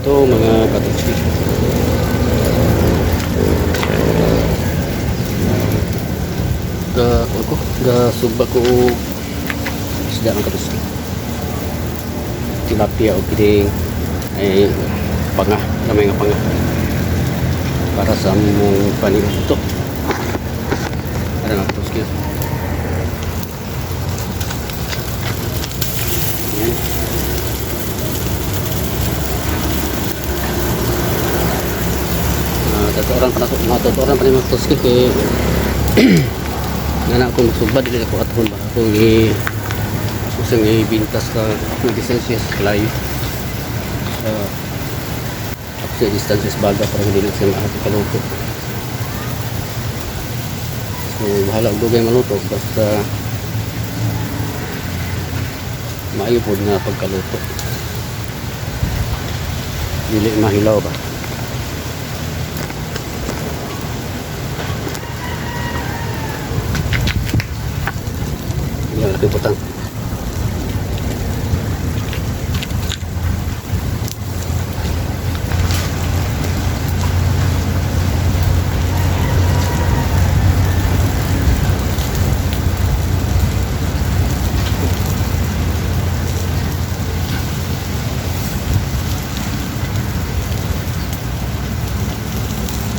Ito, mga katuski. Ga ko ga sugba ko og isda, mga katuski. Tilapia o kining ay panga, gamay nga panga. Para sa among paniudto. Para, mga katuski. Yan. Tutuoran pa na matutuoran pa ni, mga katuski, kay nga na ako magsugba, dili ako athon ba ako gi usang ibintas sa akong lisensya sa kalayo. Ako sa distansya sa baga para hindi na siya makakaluto. So bahala og dugay maluto, basta maayo pod nga pagkaluto. Dili mahilaw ba? Yan, laki putang.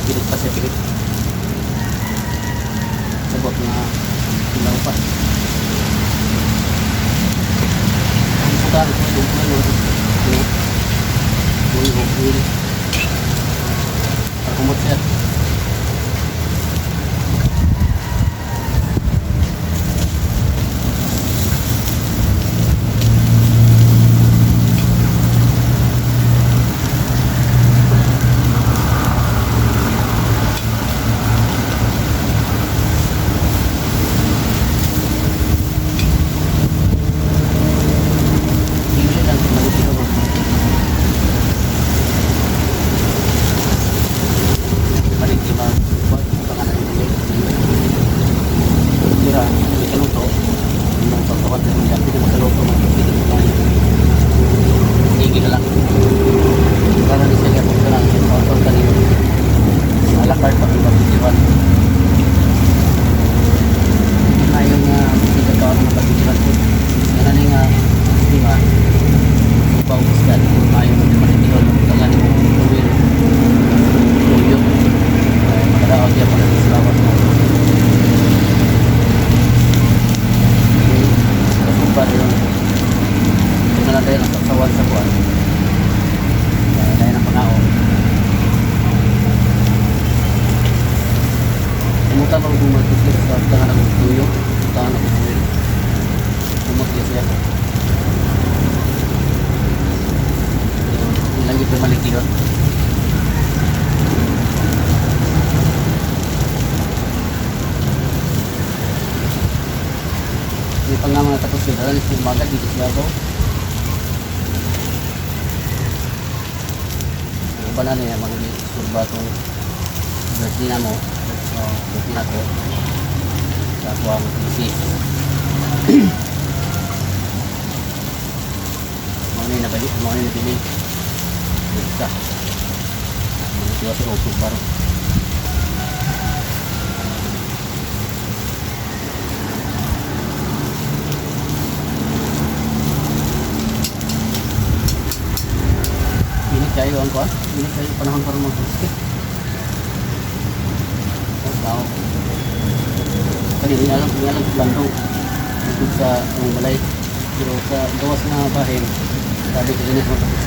Pilit pa siya, pilit. Sabot nga hilaw pa. Ang putang, ito, ano, ano, ano, ano, para kumot siya. Hindi lang sa malipit. Balik di ba? Pangalan nila. Tira, hindi kaluto. Yung pagkawat na mga hindi makaluto, magpipili mo lang. Sige na lang. Para ni siya kung lang yung auto kanino. A la carte pa kung pagpitiwan. Ayaw nga kita ka ng pagpitiwan ko. Yan na nga, di ba? Upaw isda, ayaw mo di manitiwan, magtangan mo tuwil. Tuyo. Ay, makadaog yan pa sa lawas mo. Kasumpa rin. Ito na lang tayo ang sasawan sa buwan. Dahil ang pangaon. Kumutan ko kung magtuslit sa tangan ng tuyo. Tangan ng tuyo. Kumot niya siya. Ilang ito malikiyot. Hindi pa nga mga tapos yun. Alam niyo, umaga dito sa Davao. Ang iba na niya, mga surba itong birthday na mo. So, birthday na ko. Sa ako ang misis. Mga na nabili, mga na nabili. Isa. Mga tiwa sa opo baro. Init kayo ang kuan. Init kayo panahon para mag-skip. Tao. Kanina alam, hindi alam landong. Dito sa ang balay. Pero sa gawas na bahin, sabi ko init mo tapos.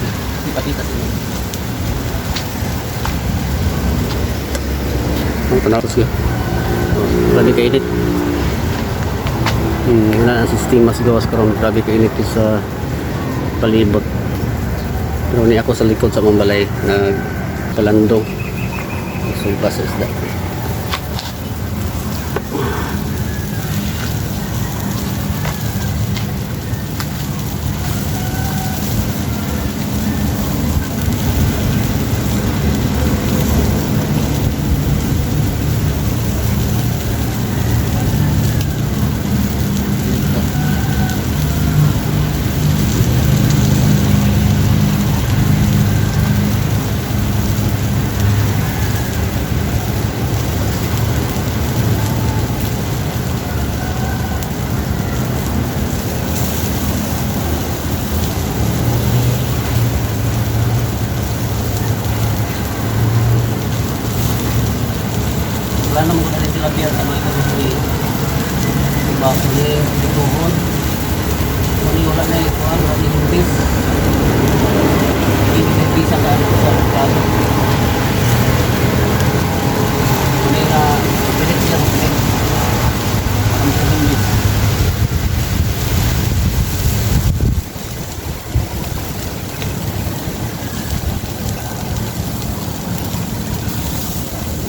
Ipakita sa inyo. Ang panahon siya. Oh, grabe ka init. Wala ang sistema sa gawas karon, grabe ka init sa palibot. Pero ni ako sa likod sa Mambalay nagpalandong. Sugba sa isda. Tilapia sa mga kasusuri. Diba, ini ituhon. Ini wala na ikuan, wala na service. Hindi service ang ano sa plato. Ini na pilit siya pilit. Ang service.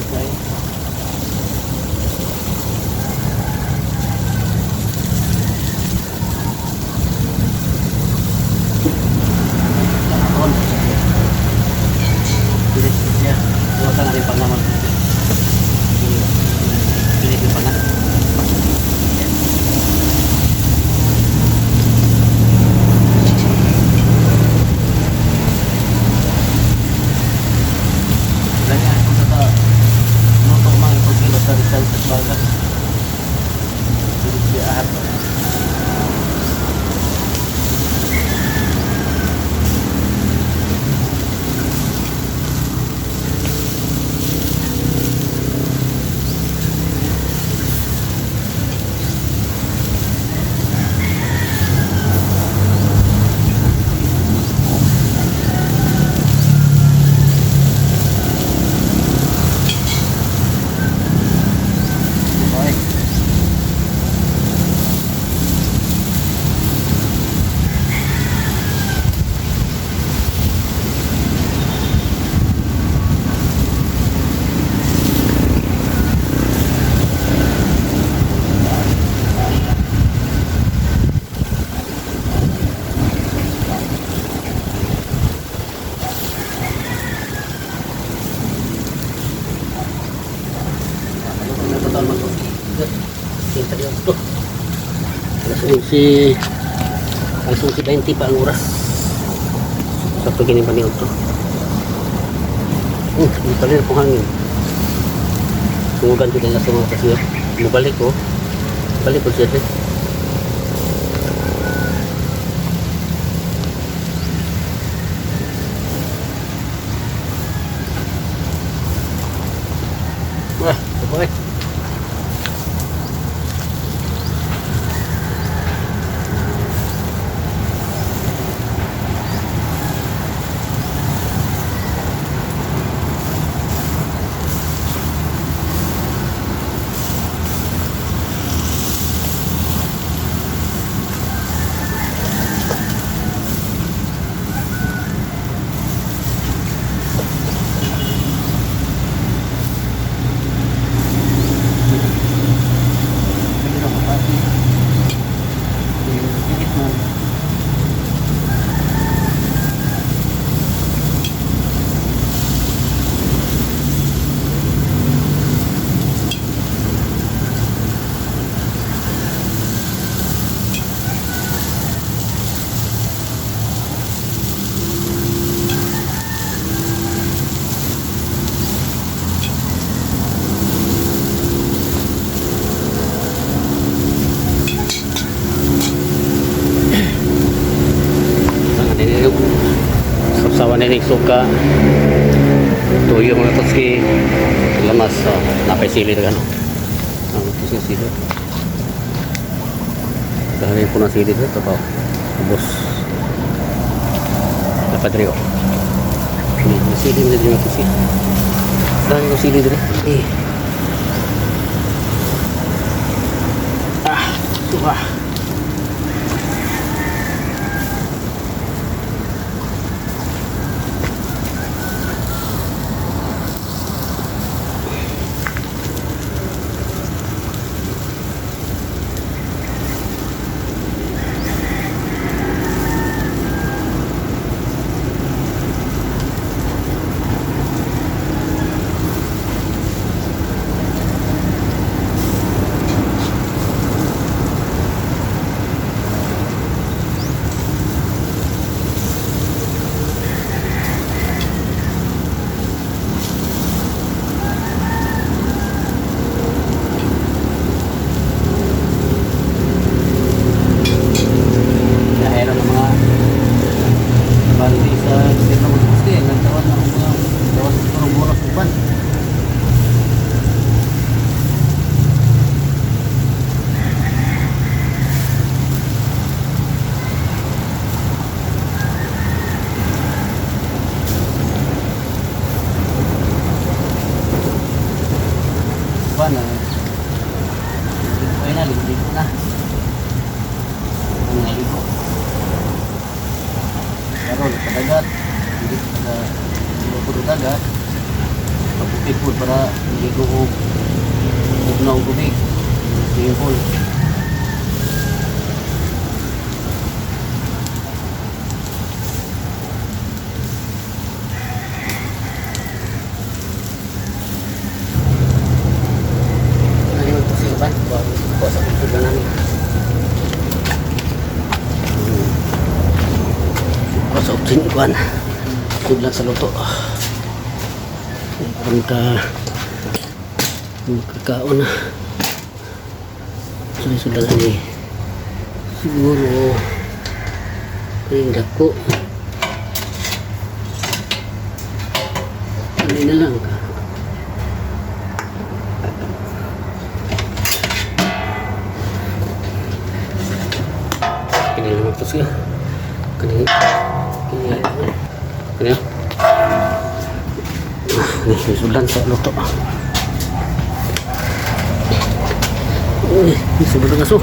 Okay. Lakon. Pilit siya. Iwasan natin pang naman. Pilit yung panga. Ganyan, kung sa luto mga ipagkilo sa Rizal sa Bagas. Pilit siya ahat. Okay. Alas 11, alas 11:20 pa ang oras. Sa pagkinim pa ni ito. Hindi pa rin po hangin. Sungugan ko din sa mga kasi mabalik ko. Balik ko siya. Wah, sabay. Dikit mo. Ang dinilog. Sapsawan na suka. Tuyo mga tutski. Lamas. So, napay sili na gano'n. Ang ito sili. Dahil po ng sili dito. Ito. Ubos. Napadre oh. May sili mo na din mga sili. Dahil ko sili dito. Eh. Ah, suka. Padagat. Hindi taga luto ng dagat. Pabukid po para hindi ko bugnaw ang tubig. Swimming pool. Ano yung tusin ba? Buka sa tubig na namin. Buka sa tubig kuan. Sudlan sa luto. Parang ka makakaon na. So, sudlan na ni. Siguro ay dako. Ano na lang ka. Kini lang ito siya. Kini kini kini. Ah, ni sudan sa luto. Uy, sudan ang aso.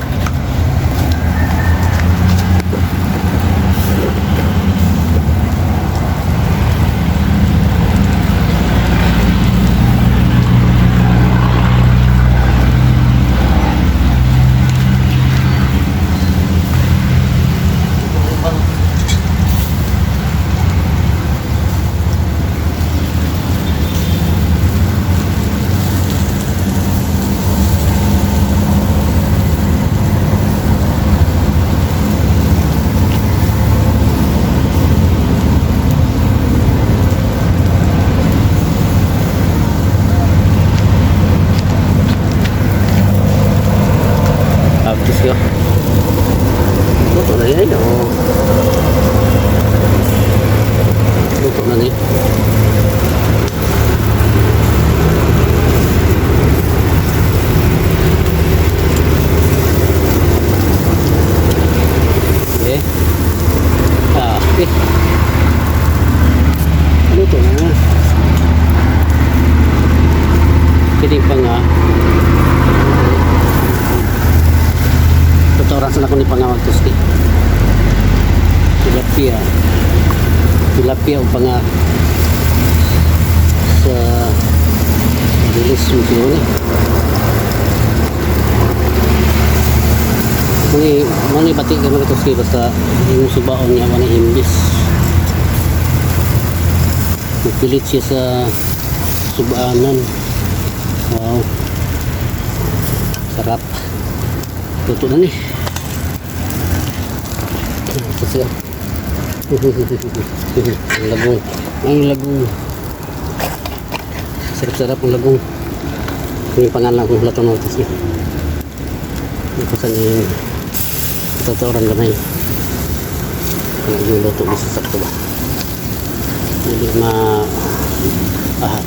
Tapos siya. Luto na yun. Oh. Luto na ni. Okay. Ah, okay. Luto na. Kini pa nga. Tutoran sa ako ni pangawag tuski. Tilapia. Tilapia o panga sa release mo siguro ni. Muni, muni pati ka mga tuski basta yung subaon niya wala himbis. Nagpilit siya sa subaanan. Wow. Sarap. Luto na ni. Ito siya. Ang lagong. Ang lagong. Sarap-sarap ang lagong. Ito yung pangalan kong plato ng siya. Ito sa yung tuturan gamay. Kung yung luto mo sa sakto ba. Hindi ma ahat.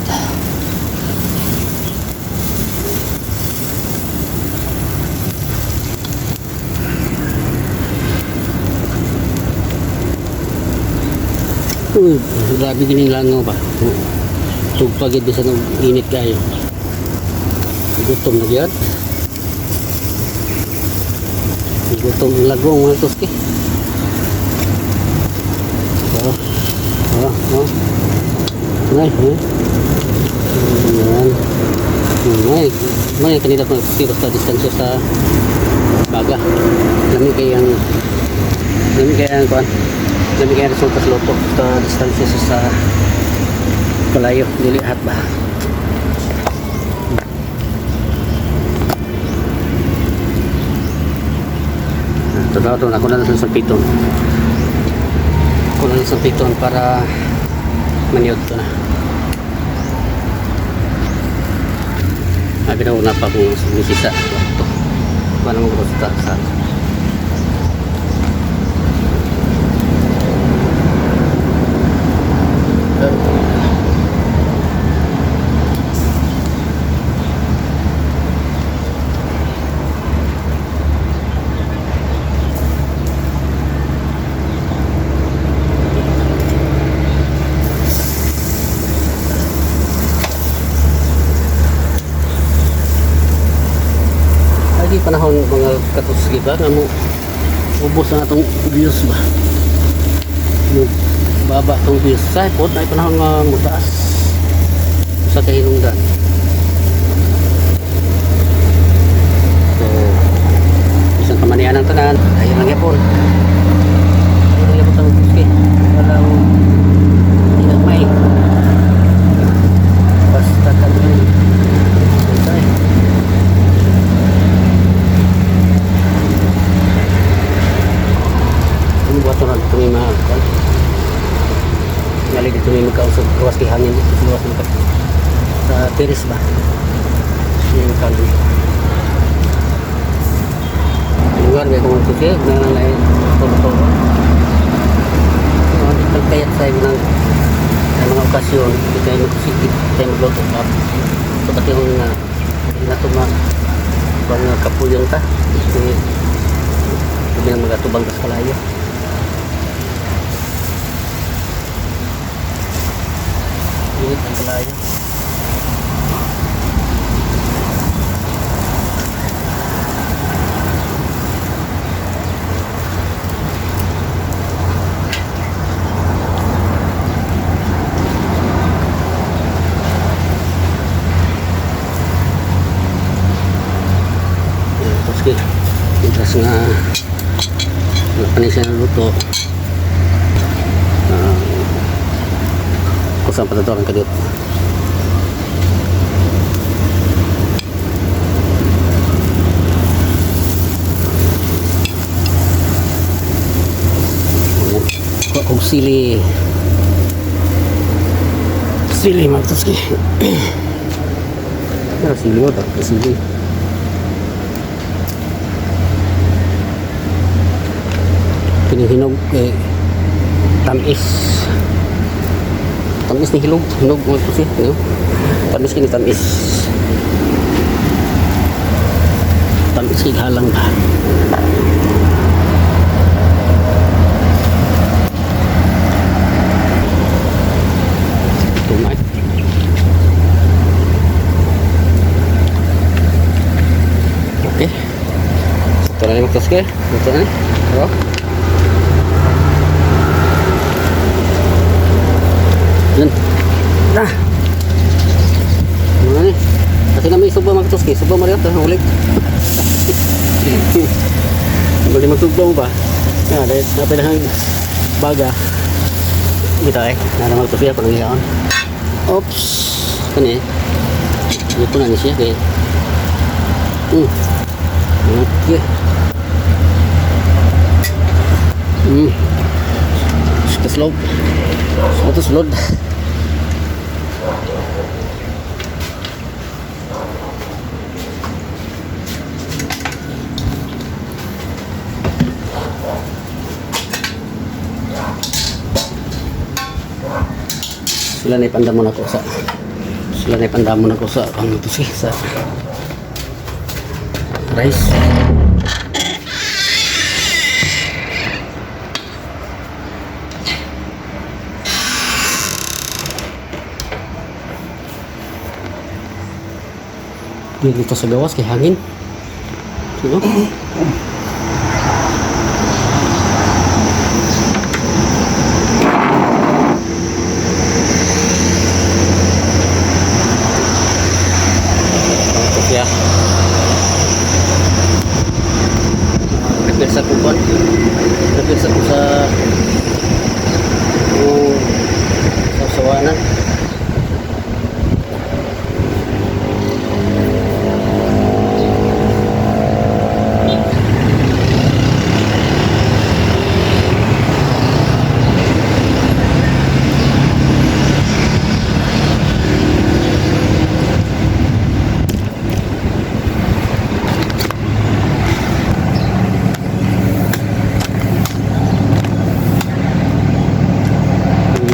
Uy, grabe din yung langaw ba? Tugpagid bisan og init kayo. Gutom na gyud. Gutom ang lagong mga tuski. Oh. Oh, oh. Ay, ay. Ayan. Ay, may kanila kung tuski basta distansya sa baga. Lami kay ang lami kay ang kuan. Lami kay ang resulta sa luto. Basta distansya siya sa kalayo, dili hat ba. Ito na ito, ako na lang sa piton. Ako na lang sa piton para maniyod to na. Sabi na una pa kung sumisisa. Ito. Paano mo gusto sa Lagi panahon mga katusgi ba nga mo ubos ang atong views ba. Mo Baba tong bisa pod na panahon nga mutaas sa kahinungdan. So, isang kamanian ang tanan, ayun lang yapon. Ayun lang yapon sa mga. Walang ginagmay. Basta kami basta eh. Ano ba ito na kami mga kwan? Ngali dito may magkausap gawas kay hangin dito sa gawas ng sa terrace ba? Yung kanan. Lugar kaya kung magkusi, na lang toro-toro. Pagkayat sa ng mga okasyon, hindi tayo magkusi, hindi tayo magluto pa. So, pati yung hindi na ito mga kapuyon ta. Kasi, hindi na magatubang tas kalayo. Init ang kalayo. Ayan, tapos kay mientras nga nga panay siya naluto, kusang patatoran ka dito. Ayan. Kuha kong sili. Sili magtoski. Pero sili mo to, sili. Pinihinog eh, tamis. Tamis ni hilog, hinog mo to siya, no? Tamis kini tamis. Tamis kay halang ba. Tumay. Okay. Ito na ni magtoske. Ito na ni. Pero. Yan. Ah. Ano na ni? Kasi na may suba magtoske. Suba mo rin ito. Ulit. Bali magsugba mo ba? Yan, dahil napilahang baga. Dito eh. Nara magtoske. Parang iyaon. Oops. Kani eh. Ito na ni siya. Kaya. Okay. Ito slow. Ito slow. Sila na ipandamon ako sa ano to siya sa rice. Dito sa gawas kay hangin. Ano? Ito siya. Prepare sa kupon. Prepare sa sa yung sasawanan.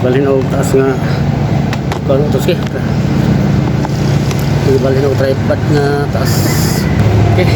Gibalhin og taas nga kuan to sige. Gibalhin og tripod nga taas. Okay.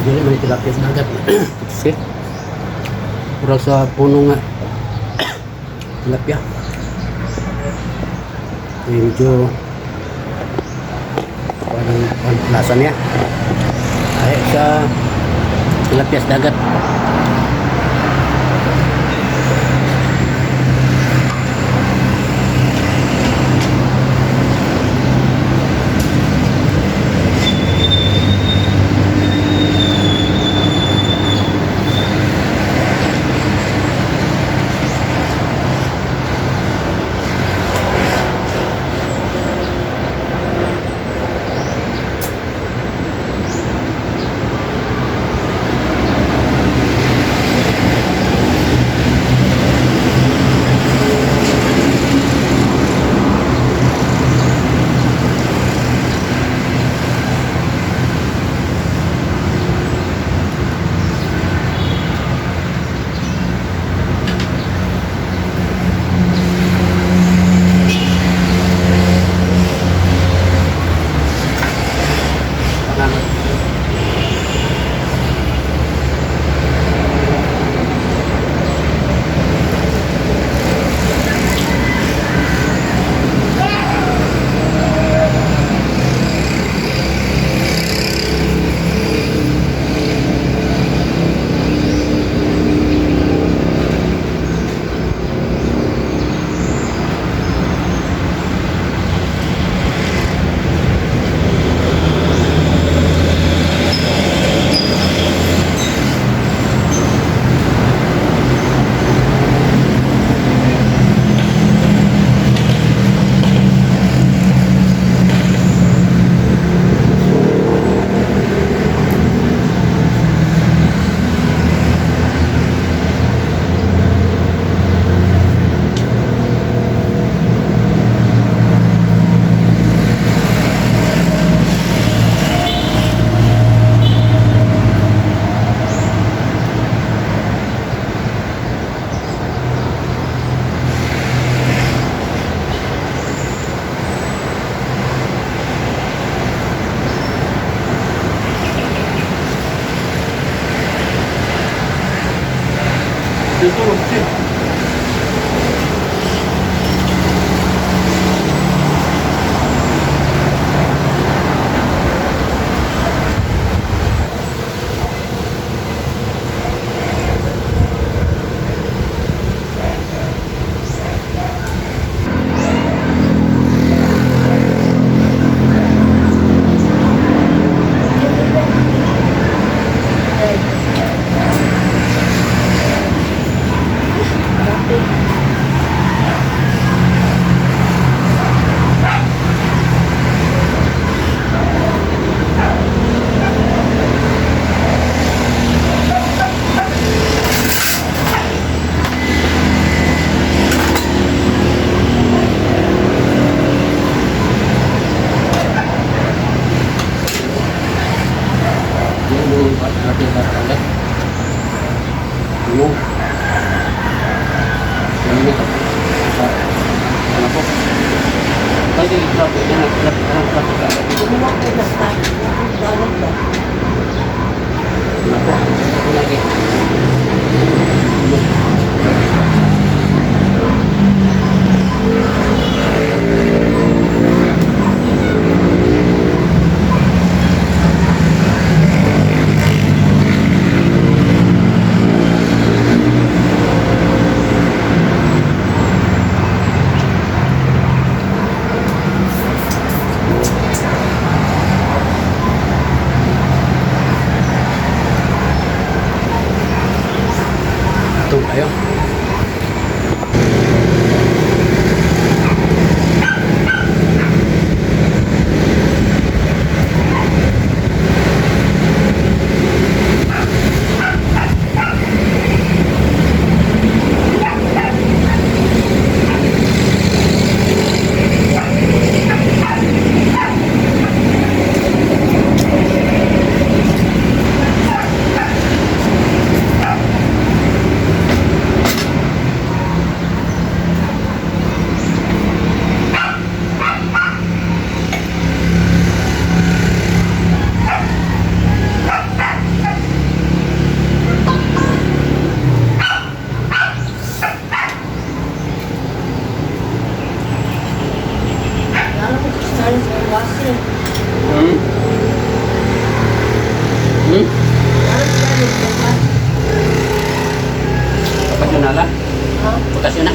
Dili man tilapia sa dagat. Sige. Murag sa puno nga tilapia. Medyo parang ang lasa niya. Ay sa tilapia sa dagat. Panganod. Dito, Tilapia. Ano? Ano ito? Ano po? Pwede i-drop ito na drop. Ano po? Ito lagi. Bakasyon na lang? Bakasyon na?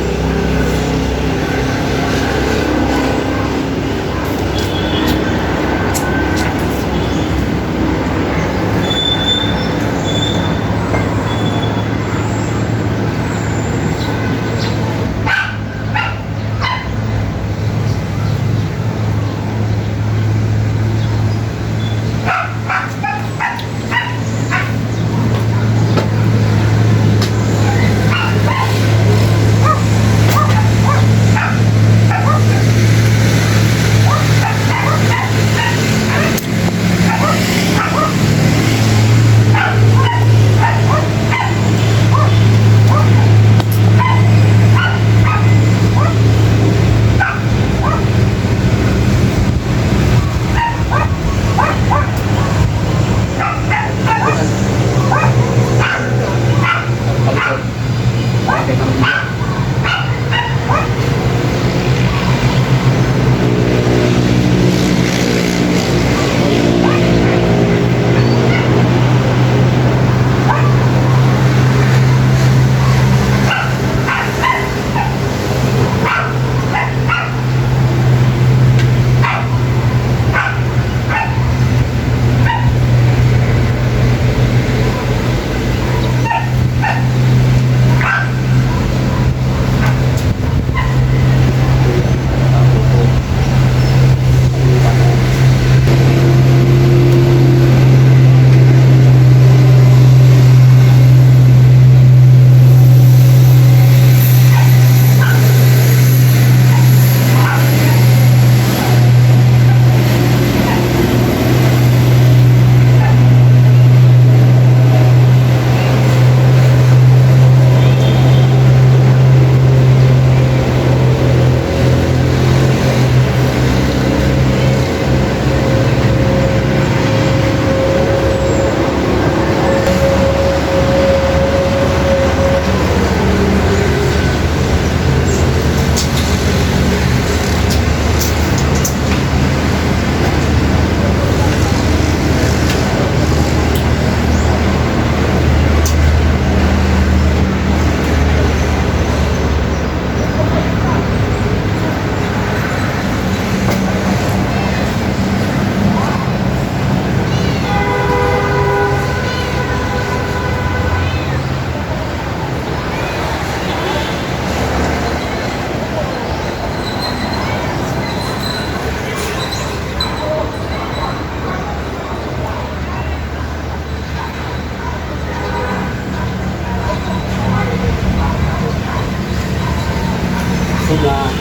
Suma.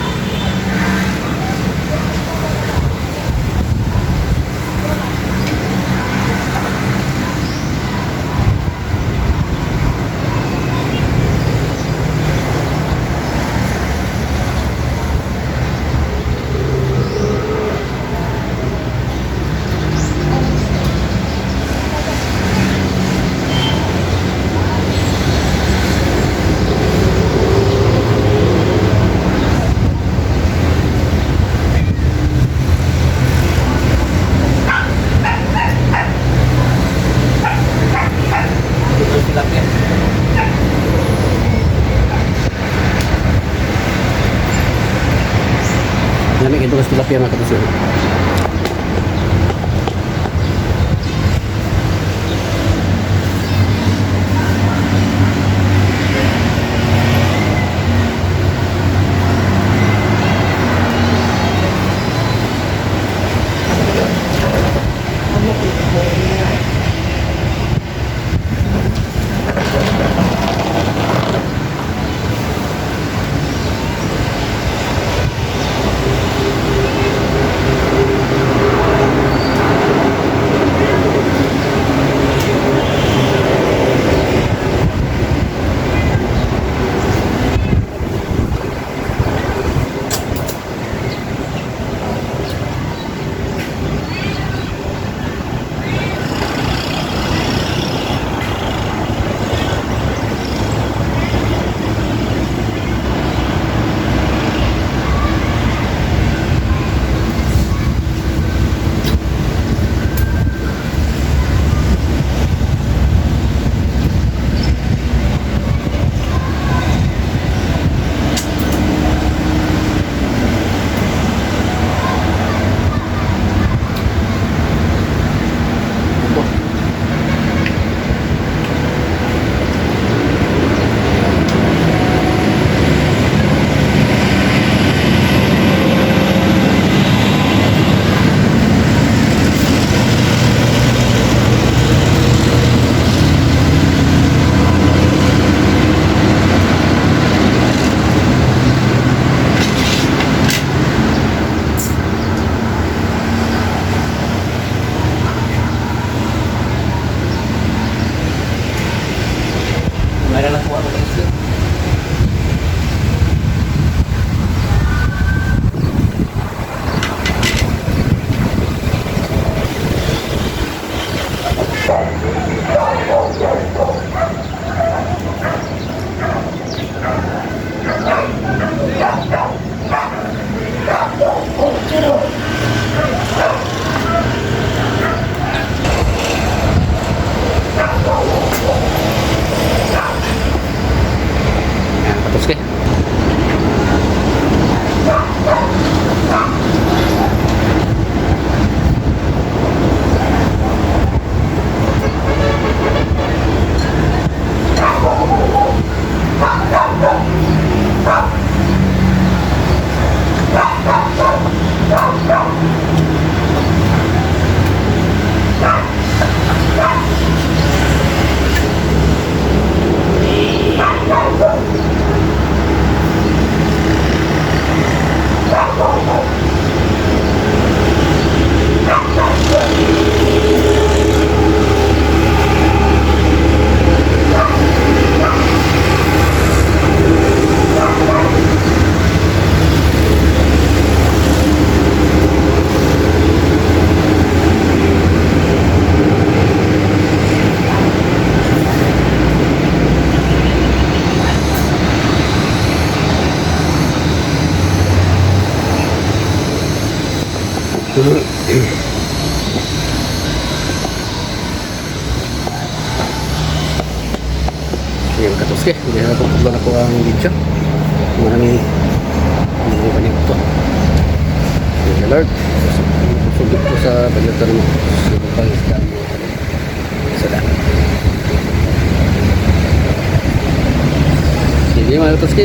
Ito tilapia. Lamig ito kasi tilapia, mga kapuso. Yan, katuske. Yan, katuske. Hindi na pupudlo na ko ang video. Maraming mga kanin ito. Thank you, Lord. Susugit ko sa bagyatan mo. Susugit pang isda mo. Sada. Sige, mga katuske.